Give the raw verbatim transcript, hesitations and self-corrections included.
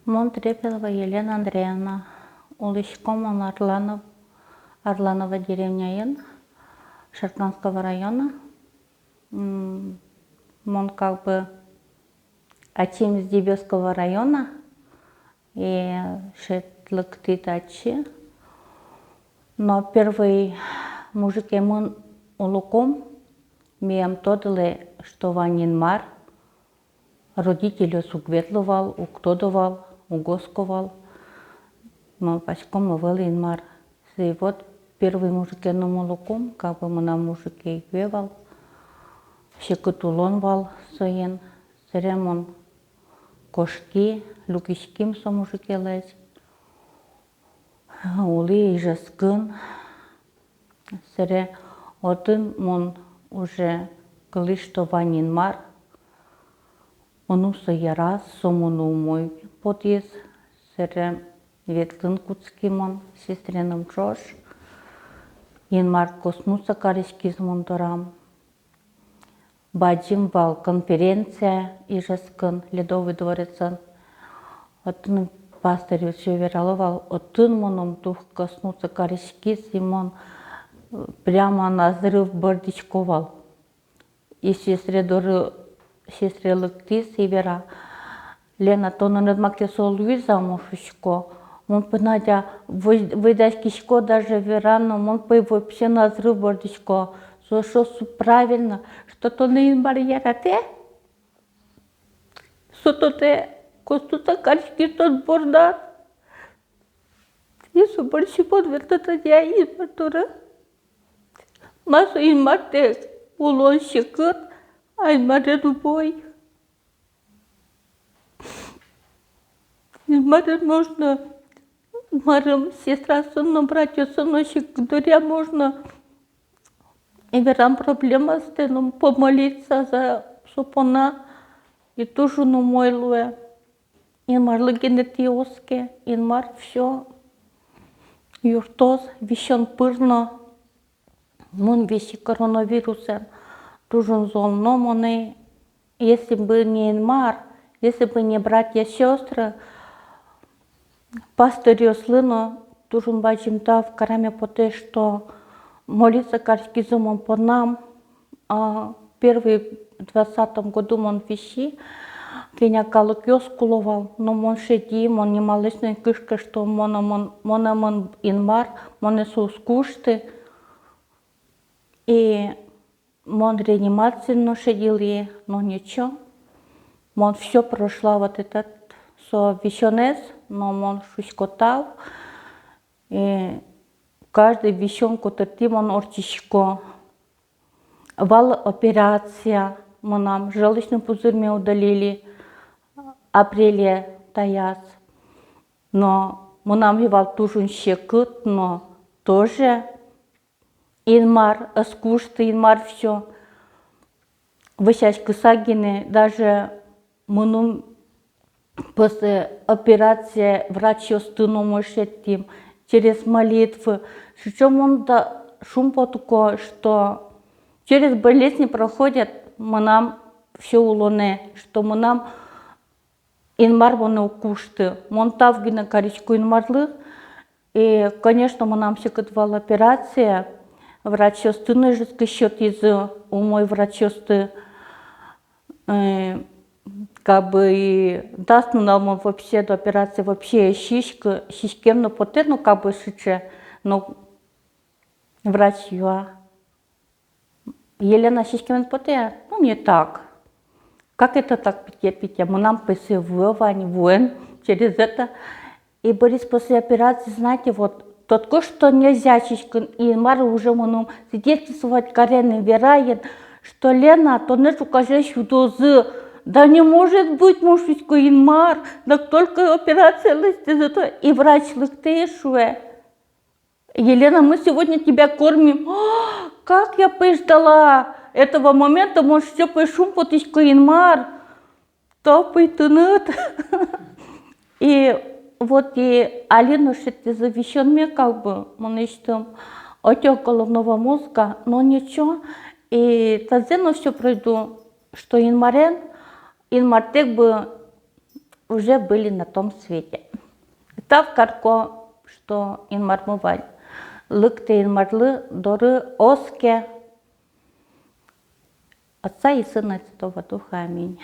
Мон Трепелова Елена Андреевна, улӥсько мон Арланов-, Арланово деревняын, Шарканского района. М, мон как бы ачим из Дебёсского района, и шедьтылыктӥ татчы. Но первый мужикемын улыкум, ми ӧм тодылэ, что вань Инмар. Родительёс уг ветло вал, уг тодо вал, уг оско вал, малпаськом, ӧвӧл Инмар. И вот первый мужике но мон улыкум, как бы мынам мужике ик ӧвӧл вал, секыт улон вал соин. Собере мон кошки, люкиським со мужикелэсь. Улӥ Ижевскын. Собере отын мон уже кылӥ, что вань Инмар. Мыным со яраз, со мыным умой потӥз. Собере ветлыны кутски мон сестреным ӵош. Инмар коснуться кариськиз мон дорам. Бадӟым вал конференция Ижевскын, Ледовый дворецын. Отын пастырь всё верало вал, отын мыным Дух коснуться кариськиз, и мон, э, прямо на взрыв бӧрдӥсько вал. И сестре доры, сестре лыктӥз и вера: «Лена, тонэ нырмы ке со луиз-а?» — мон шуисько. Мон пе, Надя, вӧй-, вӧйдаськисько даже вераны, мон пе вообще на взрыв бӧрдӥсько. Со шуэ: «Со правильно, что тонэ Инмар яратэ, со тонэ коснуться кариськиз тон бордад». И со бордысь мон ветлӥ, Надя, Инмар доры. Ма со Инмартэк улон секыт, а Инмарен умой. Инмарен можно, марым, сестраосын но, братьёсын но, секыт дыръя можно. И верам проблемаосты но, помолиться за со понна, и туж но умой луэ. Инмарлы гинэ тӥ оске, Инмар всё юрттоз, висён пыр но. Мон виси коронавирусэн, туж но зол но монэ. Если бы не Инмар, если бы не братья, сёстры, пастыръёслы но туж но бадӟым тау кареме потэ, что молиться кариськизы мон понна. А, первый в двадцатом году мон виси, кӧня калыкъёс куло вал, но мон шеди, мон нималэсь но ӧй кышка, что мон, мон, монэ мон Инмар, монэ со уз кушты. И мон реанимациын но шедилӥ, но ничего. Мон всё прошла вот этот, со висёнэз, но мон шуисько тау. И каждый висён котыртӥ мон ортчисько. Вал операция, мынам желчный пузырьме удалили апреле таяз. Но мынам и вал туж но секыт, но тоже Инмар ӧз кушты, Инмар всё. Вӧсяськыса гинэ, даже мыным после операции врачъёсты но умой шедьтӥм, через молитвы. Сыӵе мон та шумпотӥсько, что через болезни проходят мынам всё улонэ, что мынам Инмар монэ уг кушты. Мон тау гинэ карисько Инмарлы. И, конечно, мынам секыт вал операция. Врачъёсты но ӧжыт ке сётӥзы, умой врачъёсты. Э, как бы и дас нунал мон вообще до операции вообще ӧй сиськы, сиськем но потэ, ну, как бы сыӵе, но врач юа: «Елена, сиськемед потэ-а?» «Ну, не так». «Как это так, Петя, Петя? Мынам пе сое вуэ вань, вуэн через это». И быриз после операции, знаете, вот, тодӥсько, что нельзя сиськыны, и Инмар уже мыным свидетельствовать карен, вераен, что: «Лена, тонэ ӵуказе сюдозы». «Да не может быть, — мон шуисько, — Инмар, да только операция лэсьтозы». И врач лыктэ, шуэ: «Елена, мы сегодня тебя кормим». Как я пе ждала этого момента, мон сыӵе пе шумпотӥсько: «Инмар, тау пе тыныд». И вот и али но шедьтӥзы висёнме, как бы, мынэсьтым отёк головного мозга, но ничего. И тазэ но всё пройду, что Инмарен, Инмартэк бы уже были на том свете. Тау карко, что Инмармы вань. Лыктэ Инмарлы доры, оске. Отца и Сына и Святого Духа. Аминь.